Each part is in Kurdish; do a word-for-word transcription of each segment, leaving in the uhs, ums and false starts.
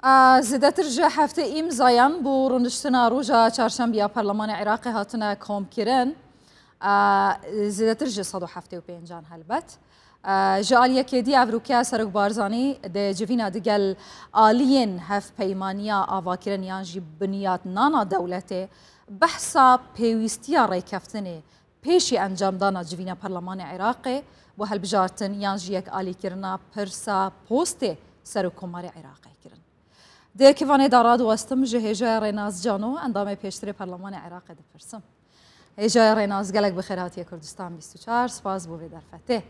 A, zêdetir ji heftê îmzayan bo rûniştina roja çarşembiya Parlemanê Iraqê hatine komkirin. A, zêdetir ji sed û heftê û pêncan helbet. A, ji aliyekê dî evroke Serok Barzanî di civîna digel aliyên hevpeymaniya avakirin yan jî binyatnana dewletê behsa pêwîstiya rêkeftinê pêşî encamdana civîna Parlemanê Iraqê bo helbijartin yan jî yekalîkirina pirsa postê Serokkomarê Iraqê kirin. Di yekê vanê de radiwestim ji hêjaya Rênaz Cano, endamê pêştirê Parlemanê Iraqê dipirsim. Hêjaya Rênaz, gelek bi xêr hatiye Kurdistan bîst û çar, spas bo vê derfetê.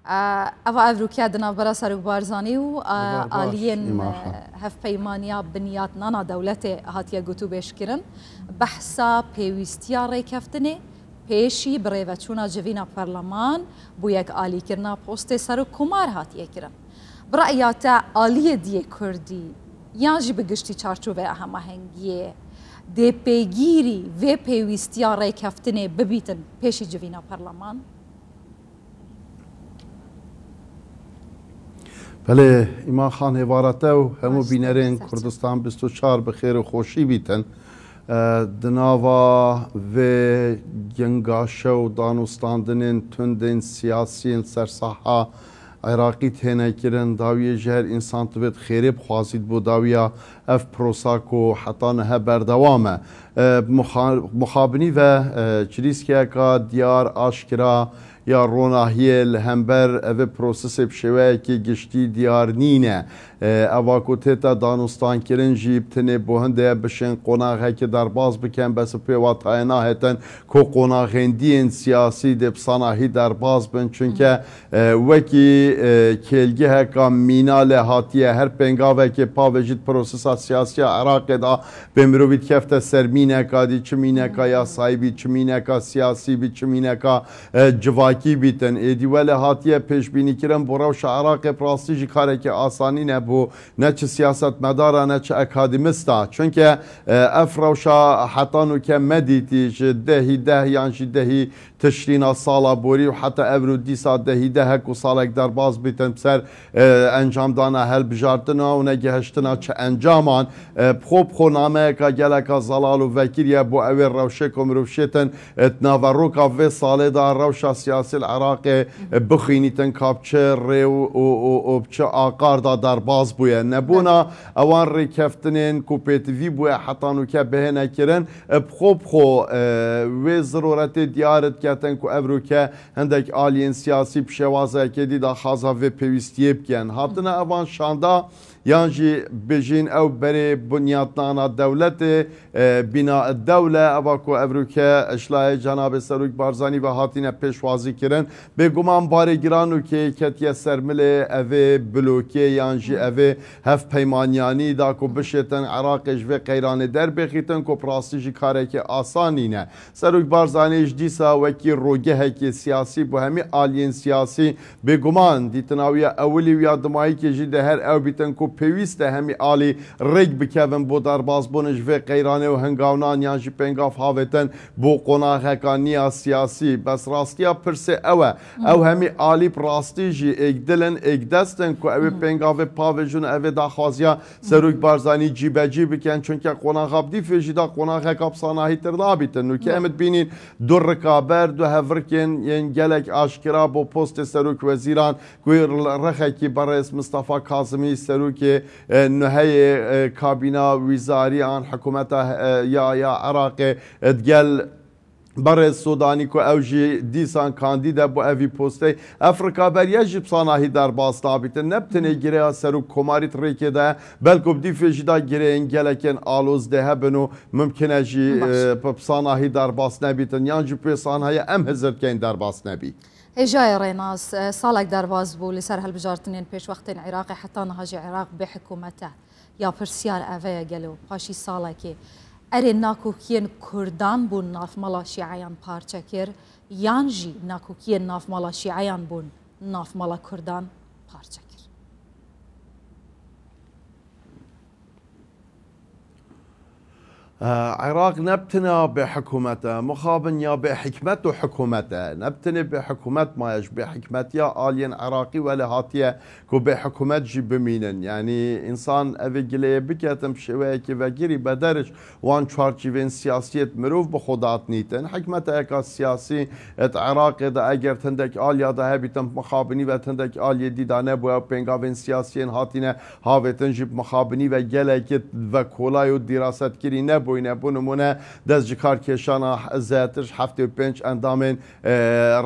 E, eva evroke di navbera Serok Barzanî û, e, Eva baş, aliyên, Îmam Xan. e, hevpeymaniya binyatnana dewletê hatiye gotûbêj kirin. Behsa pêwîstiya rêkeftinê pêşî birêveçûna civîna parleman bo yekalîkirina postê Serokkomar hatiye kirin. Bi reya te aliyê diyê Kurdî yan jî bi giştî çarçoveya hemahengiyê dê pêgîrî vê pêwîstiya rêkeftinê bibîtin pêşî civîna parleman? Belê, Îmam Xan, hêvara te û hemû Baş, bînerên ser çav. Kurdistan bîst û çar bi xêr û xweşî bîtin. E, di nava vê genga şew danûstandinên tundên siyasiyên ser saha Iraqî têne kirin, dawiyê ji her însan divêt xêrê bixwazît bo dawiya ev prosa ku heta niha berdewam e. E, muxa-, muxabinî ve, e, çirîskeyeka diyar, aşkira ya ronahiyê li hember evê prosesê bi şêweyekî giştî diyar nîne. E, eva ku tête danûstankirin jî bi tenê bo hindê bişên qonaxekê derbas bikin, bes bi pê watayê nahêtin ku qonaxên diyên siyasî dê bi sanahî derbas bin. Çunke, e, wekî, e, kêlgeheka mîna lê hatiye, her pêngavekê pavê jî di prosesa siyasî ya Iraqê de bê mirovî dikefte ser mîneka dî, çi mîneka yasayî bî, çi mîneka siyasî bî, çi mîneka, e, civakî bîtin. Êdî welê hatiye pêşbînîkirin bo rewşa Iraqê bi rastî jî karekî asanî nebû. Ne çi siyasetmedara, ne çi akademista. Çunke, e, ev rewşa heta nûke me dîtî ji dehî deh yan jî dehî Tişrîna sala borî û heta evro dîsa dehî deh ku salek derbas bîtin bi ser, e, encamdana helbijartina û negihiştina çi encaman, e, bi xwe bi xwe nameyeka geleka zelal û vekirî ye bo ew ê rewşê ku mirov şêtin, e, di naveroka vê salê de rewşa siyasî li Iraqê, e, bixwînîtin ka bi çi rê û, û, û, û bi çi aqar de derbas bûye. Nebûna ewan rêkeftinên ku pêtivî bûye heta nûke bihêne kirin, e, bi xwe bi xwe, e, wê ziroretê diyar diketin ku evroke hindek aliyên siyasî bi şêwazeke dî daxwaza vê pêwîstiyê bikin. Hatine evan şanda yan jî bijîn ew berê bunyatnana dewletê, e, bîna dewle, eva ku evroke ji layê Cenabê Serok Barzanî ve hatine pêşwazî kirin. Bêguman barê giran û kê ketiye ser milê evê blokê yan jî evê hevpeymaniyanî da ku bişêtin Iraqê ji vê qeyranê derbêxîtin ku bi rastî jî karekî asan nîne. Serok Barzanî ji dîsa wekî rojgehekê siyasî bo hemî aliyên siyasî bêguman dîtina wî ya ewilî û ya dimayîkê jî dê her ew bîtin ku pêwîst e hemî alî rêk bikevin bo derbasbûn ji vê qeyranê û hingavnan yan jî pêngav havêtin bo qonaxeka niya siyasî. Bes rastiya pirsê ew e. Ew hemî alî bi rastî jî êkdil in, êkdest in ku ew ê pêngavê pavêjin û ev ê daxwaziya Serok Barzanî cîbecî bikin. Çunke qonaxa bi dîfê jî de qonaxeka bi sanahîtir nabîtin. Nûke em dibînîn du rikaber, du hevrikên yên gelek aşkira bo postê Serok Wezîran ku rexekî berêz Mistefa Kazimî, serokê, e, nuheyê, e, kabîna wîzarî an hikûmeta, e, ya, ya Iraqê, e, digel Berêz Sodanî ku ew jî dîsan kandîd e bo evî postey. Ev rikaberiye jî bi sanahî derbas nabîtin. Ne bi tenê gireya serok komarî di rêkê de ye, belku bi dîfê jî de gireyên gelekên aloz dê hebin û mimkin e jî, Baş. e, bi, bi sanahî derbas nebîtin. Yan jî pê sanahiyê em hizir dikeyn derbas nebî. Hêjayê Rênas, e, salek derbas bû li ser hilbijartinên pêşwextên Iraqê, heta niha jî Iraq bê hikûmet e. Ya pirsiyar eve ye gelo, paşî salekê, erê nakokiyên Kurdan bûn navmala Şîeyan parçe kir, yan jî nakokiyên navmala Şîeyan bûn navmala Kurdan parçe kir? Iraq ne bi tina bê hikûmet e, mixabin ya bê hikmet û hikûmet e. Ne bi tenê bê hikûmet maye, ji bê hikmetiya aliyên Iraqî welê hatiye ku bê hikûmet jî bimînin. Yanî însan evê gileyê biketin bi şêweyekî vegirî bederiş wan çarçîvên siyasiyê mirov bi xwe datnîtin. Hikmeteyeka siyasî di Iraqê de eger hindek aliya de hebîtin, mixabinî ve hindek aliyê dî de nebûye û pêngavên siyasiyên hatine havêtin jî bi mixabinî ve gelekî ve kolay û dîrasetkirî nebûyne. Bo nimûne, dest ji kar kêşana zêdetir ji heftê û pênc endamên, e,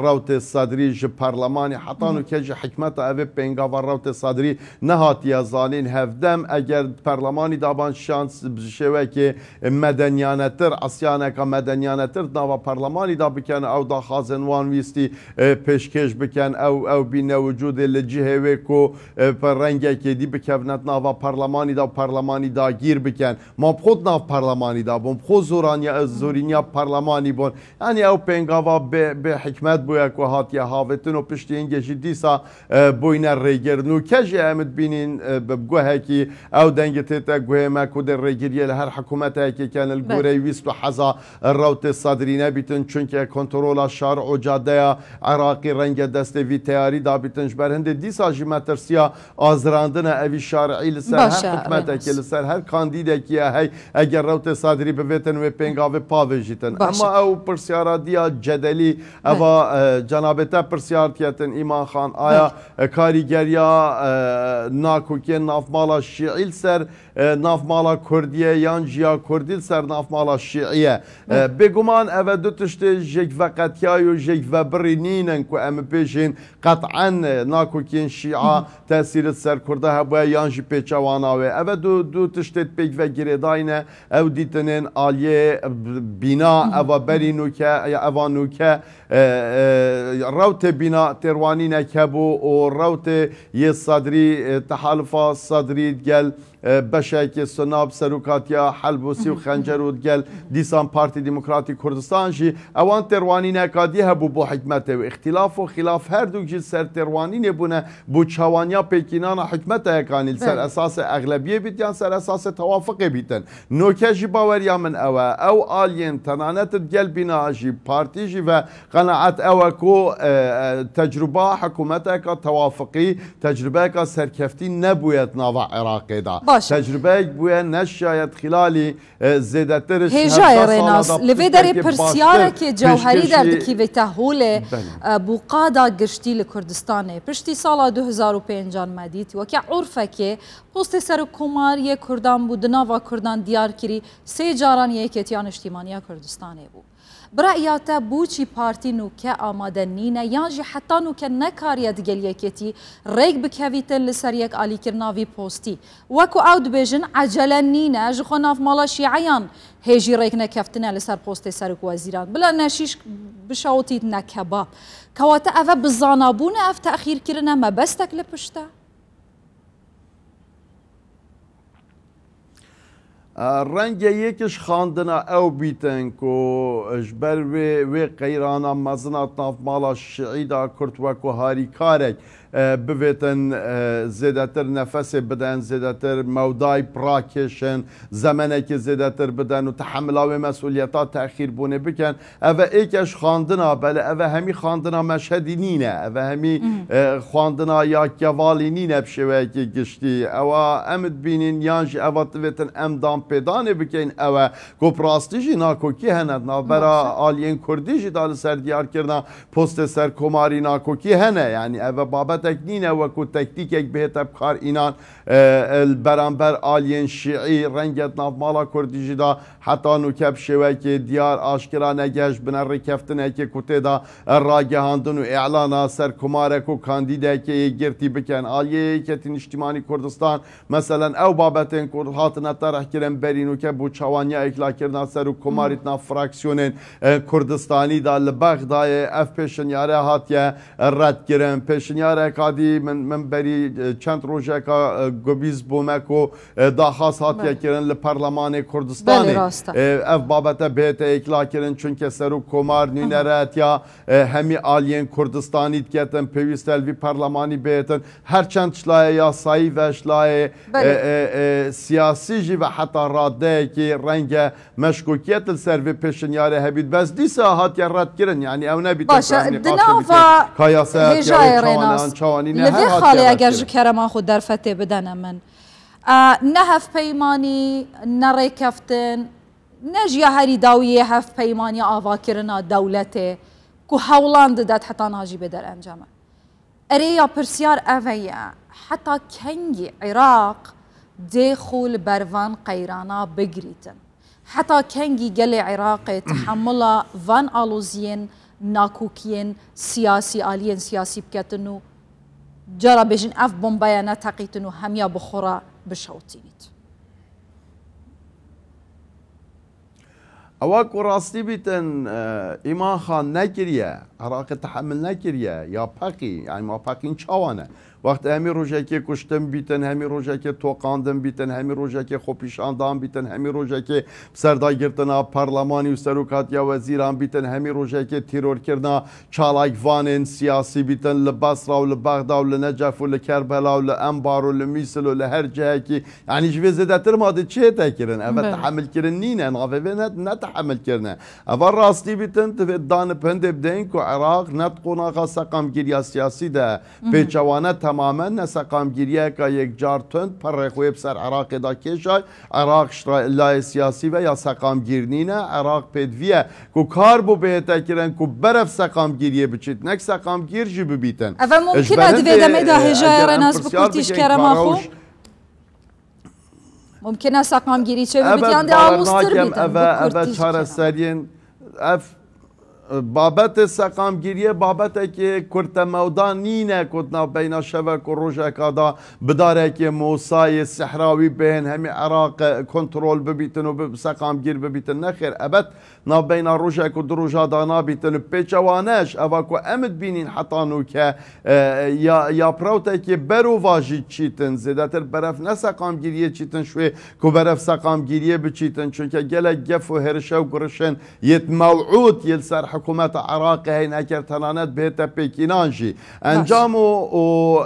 Rewtê Sedrî ji perlemanî heta nûke jî hikmeta evê pêngava Rewtê Sedrî nehatiye zanîn. Hevdem eger perlemanî daban şans bi şêwekê medeniyanetir, isyaneka medeniyanetir di nava perlemanî da bikin, ew daxwazên wan wîstî, e, pêşkêş bikin, ew, ew bîne wicûdê li cihê wê ku, e, pe rengekê dî bikevne di nava perlemanî da û perlemanî dagîr bikin. Ma bi xwe di nav perlemanî da bûn, bi xwe zoraniya, zorîniya perlemanî bûn. Yanî ew pêngava bê, bê hikmet bûye ku hatiye havêtin û piştî hingê jî dîsa, e, bûyne rêgir. Nûke jî em dibînin, e, bi guhekî ew dengê tête guhê me ku dê rêgiriyê li her hikûmeteke ken li goreyê wîst û heza Rewtê Sedrî nebîtin, çunke kontrola şar û cadeya Iraqî renge destê vî teyarî dabîtin. Ji ber hindê dîsa jî me tirsiya azirandine evî şarî li ser her hikmetekê, li ser her kandîdekî ye hey, eger Rewtê Sedrî bivêtin wê pêngavê pavêjîtin. Ema ew pirsyara diya cedelî, eva, e, cenabê te pirsyar diyetin, Îman Xan, aya, e, karîgeriya, e, nakokê navmala şîî li ser e, navmala Kurdî ye yan jî ya Kurdî li ser navmala Şîî ye. E, bêguman ev e du tiştê jêk veqetiya û jêk vebirî nînin ku em bibêjin qet'en, e, nakokên Şîa tesîrê li ser Kurda hebûye yan jî pêçewana wê. Ev e du, du tiştê pêk ve girêdayî ne. Ew dîtinên aliyê bîna eva berî nûke, ya eva nûke, e, e, rewtê bîna têrwanînek hebû û rewtê yê Sedrî, e, tehalufa Sedrî digel e, beşekê Sunab, serokatiya Helbûsî û Xencer û digel dîsan Partî Demokratî Kurdistan jî ewan têrwanîneka dî hebû bo hikmetê û îxtîlaf û xîlaf her du jî ser têrwanînê bûne bo çawaniya pêkînana hikmeteyekanî li ser esasê exlebiyê bît yan ser esasê tewafiqê bîtin. Noke jî baweriya min ew e. Ew aliyên tenanet digel bîna jî partî jî ve Qenaet ew e ku, e, e, tecruba hikûmeteka tewafiqî, tecrubeyeka serkeftî nebûye di nava Iraqê de. Baş e. Tecrubeyek bûye neşiyaye di xîlalî, e, zêdetir ji Hêjayê hevdeh sala Rênas, de li vê derê pirsiyekê baştir pirsyarekê cewherî pêşkêşî derdikîvête holê, Belê. e, bû qada giştî li Kurdistanê. Piştî sala du hezar û pêncan me dît, weke urfekê postê serokkomariyê Kurdan bû, di nava Kurdan diyar kirî, sê caran Yekêtiya Niştîmaniya Kurdistanê bû. Bi re'ya te boçî partî nûke amade nîne yan jî heta nûke nekariye digel Yekêtî rêk bikevîtin li ser yek alîkirina vî postî? Wek ku ew dibêjin, ecele nîne, ji xwe nav mala şîeyan hê jî rêk nekeftine li ser postê serokwezîran. Bila ne şîş bişewitît ne kebab. Kewate ev e bi zanabûn e, ev texîrkirin e, mebestek li pişt e? Renge yek ji xandina ew bîtin ku ji ber wê, wê qeyrana mezin a di nav mala şiî de Kurd wekû harîkarek, e, bivêtin, e, zêdetir nefesê biden, zêdetir mewdayî birakêşin, zemenekê zêdetir biden û tehemila wê mesûliyeta texîrbûnê bikin. Ev e êke ji xandina, belê ev e hemî xandina Meşhedî nîne, ev e hemî, e, xandina ya Kevalî nîne bi şêweyekî giştî. Ewa em dibînin yan jî eva divêtin em danpêdanê bikeyn, ew e ku bi rastî jî nakokî hene di navbera aliyên Kurdî jî da li ser diyarkirina postê serkomarî nakokî hene. Yanî ev e babetek nîne wekû tektîkek bihête bi kar înan, e, e, li beramber aliyên şîî renge di nav mala Kurdî jî da heta nûke bi şêwekê diyar aşkira negehişt bine rêkeftinekê ku tê de ragihandin û îlana serkomarek û kandîdekê yê girtî bikin. Aliyê Yekêtî Niştîmanî Kurdistan, meselen, ew babetên ku hatine terehkirin berî nûke bo çawaniya êklakirina serokkomarî di nav fraksiyonên, e, Kurdistanî de li Bexdayê ev pêşinyare hatiye redkirin. Pêşinyareka dî min, min berî, e, çend rojeka, e, gubîz bû me ku, e, daxwaz hatiye Belê. kirin li Perlemanê Kurdistanê. Belê, rast e. E, ev babete bihête êkla kirin, çunke serok komar nûneretiya, e, hemî aliyên Kurdistanî diketin, pêwîst e li vî perlemanî bihêtin. Her çend ji layê yasayî ve, ji layê, Belê. e, e, e, siyasî jî ve heta radeyekî renge meşkûkiyet li ser vê pêşinyarê hebît. Bes dîsa hatiye redkirin. Yanî ew nebîtin Baş e, ku em di nîqaşê nava bikin ka yasaya hêjayê çawan e, Rênas, an çawan nîne, li her vê hatiye xalê eger ji redkirin. Kerema xwe derfetê bidene min. E, ne hevpeymanî, ne rêkeftin, ne jî ya herî dawiyê hevpeymaniya avakirina dewletê ku hewlan dide heta niha jî bê derencam e. Erê ya pirsyar ev e ye, heta kengî Iraq dê xwe li ber van qeyrana bigirîtin? Heta kengî gelê Iraqê tehemula van aloziyên nakokiyên siyasî, aliyên siyasî biketin û cara bêjin ev bombeya neteqîtin û hemiya bi xwe re bişewtînît? Ewa ku rastî bîtin, e, Îman Xan nekiriye, Iraqê tehemil nekiriye, ya peqî, yani ma peqîn çawa ne? Wext hemî rojekê kuştin bîtin, hemî rojekê toqandin bîtin, hemî rojekê xwepîşandan bîtin, hemî rojekê bi serdagirtina parlemanî û serokatiya wezîran bîtin, hemî rojekê tîrorkirina çalakvanên siyasî bîtin li Basra û li Bexda û li Necef û li Kerbela û li Enbar û li Mîsil û li her cihekî. Yanî ji vê zêdetir ma di çi hête kirin? Eve Belê. Tehemilkirin nîne, navê vê ne, ne tehemilkirin e. Eva rastî bîtin, divê danip hindê bideyîn ku Iraq ne di qonaxa seqamgiriya siyasî de Hı hı. pêçewane temamen ne seqamgiriyeka yekcar tund perrê xwe yê bi ser Iraqê de kêşay. Iraq ji ra-, layê siyasî ve ya seqamgir nîne. Iraq pêdiviye ku kar bo bihête kirin ku berev seqamgiriyê biçît, nek seqamgir jî bibîtin. Eve Ji mumkin e ber di vê hindê, demê de e, hêjaya eger em Rênas bi pirsyar kurtî ji bikin kerema ka xwe? rewş Mumkin e seqamgirî çê Eve bibit yan dê bawer aloztir nakem, bîtin eve, bi eve kurtî ji kerema. çareseriyên, ev, e, babetê seqamgiriyê babetekê kurtemewda nîne ku di navbeyna şevek û rojeka da bidarekê mosayê sehrawî bihên hemî Iraq, e, kontrol bibîtin û bi, seqamgir bibîtin. Nexêr, ebet navbeyna rojek û du roja da nabîtin û pêçewane ji eva ku em dibînîn heta nûke, e, ya, ya pirawtekê berovajî çîtin, zêdetir berev ne seqamgiriyê çîtin şwê ku berev seqamgiriyê biçîtin, çunke gelek gef û hêrişe û gurişên yêt mewûd yê li ser hikûmeta Iraqê heyne ker tenanet bihête pêkînan jî. Baş. Encam û, û,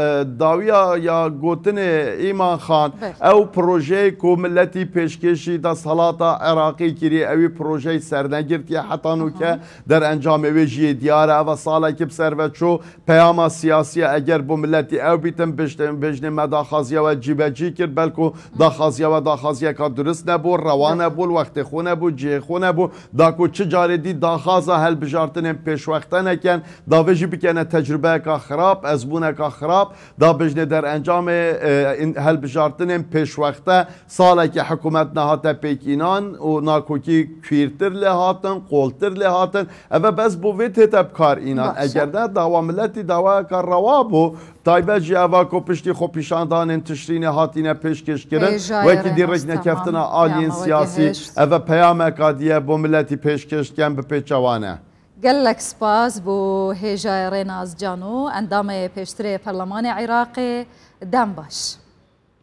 e, dawiya ya gotinê Îman Xan, Ber. ew projeyê ku miletî pêşkêşî desthelata Iraqê kiriye, ewî projeyê sernegirtiye heta nûke, Aha. derencamê wê jî yê diyar e. Eva salekî bi ser ve çû, peyama siyasî ye, eger bo miletî ew bîtin, bêjtin, bêjnê me daxwaziya we cîbecî kir, belku daxwaziya we daxwaziyeka durist nebû, rewa Ber. nebû, li wextê xwe nebû, cihê xwe nebû, da ku çi carê dî daxwaza helbijartinên pêşwexte nekin, da vê jî bikene tecrubeyeka xirab, ezmûneka xirab, da bijnê derencamê, e, in-, helbijartinên pêşwexte salekî hikûmet nehate pêk înan û nakokî kûrtir lê hatin, qoltir lê hatin. Eve bes bo vê tête bi kar înan. Baş e. Eger ne dawa miletî dawayeka rewa bû, taybet jî eva ku piştî xwepîşandanên Tişrînê hatîne pêşkêş kirin, Hêjayê wekî dî Rênas, rêknekeftina tamam. aliyên Peyama we siyasî, gihişt. eve peyamek a diye bo miletî pêşkêş diken bi pêçewane. Gelek spas bo hêjayê Rênas Cano, endamê pêştirê Perlemanê Iraqê. Dem baş.